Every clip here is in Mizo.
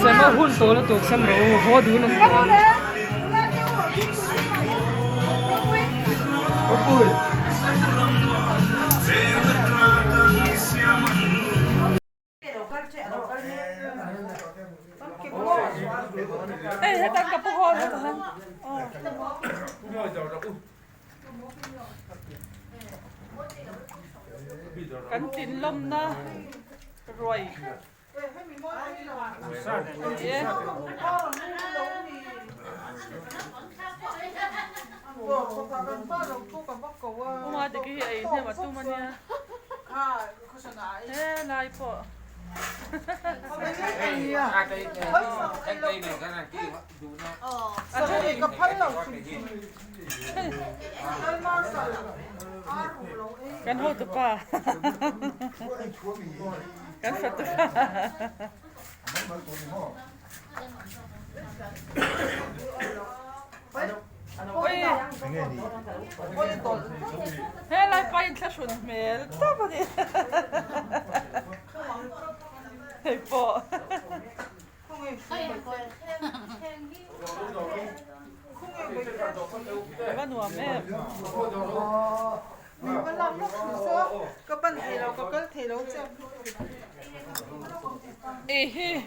Sem a hun tawh lutuk sem rawh u haw dun an tawh ang. Hei heta ka pu haw hetah hian aw. Kan tlin lawmna ruai a ni e. Uma diki hi ei hnem a tum a nia. He lai pawh. Kan hotu pa. Kan fatu pa. He lai pa in thlahrun hmel tawp a ni. Hei pawh. Va nuam em. Ehe.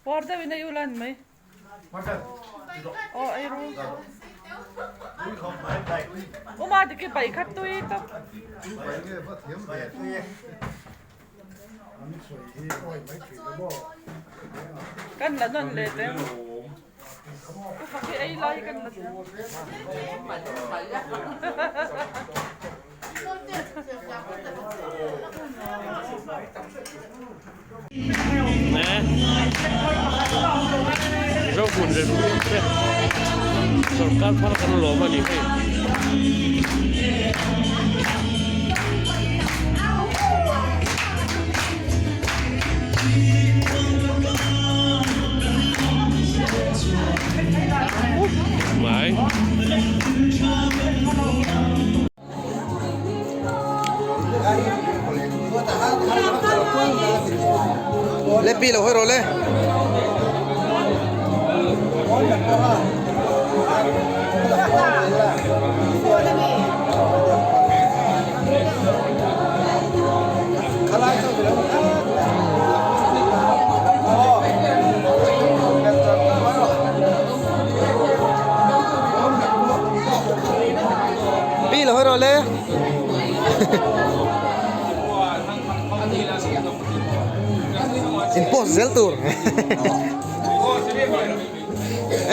Puar deuhin a iulan mai. Aw ei ru. Uma diki bai kha tui tawp. Kan la nawn leh teng. Ufa khi ei lai kan la teng. Zohmun Republic te sorkar thar kan lawm a ni hei. Mai. Le pi lo hawi rawh le. Pi lo hawi rawh le. In post zel tur.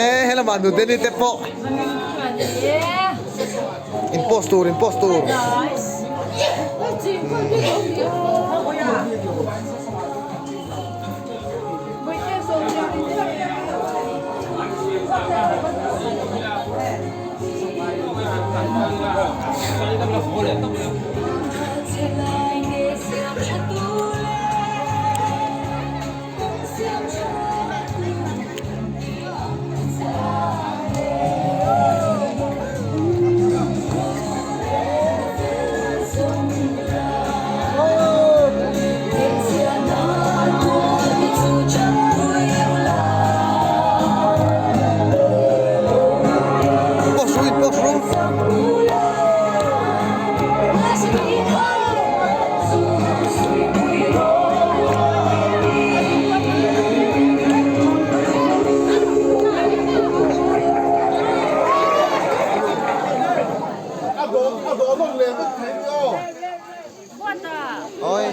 E helama nudeni te pawh. In post tur in post tur. Post ru in post ru. Ôi.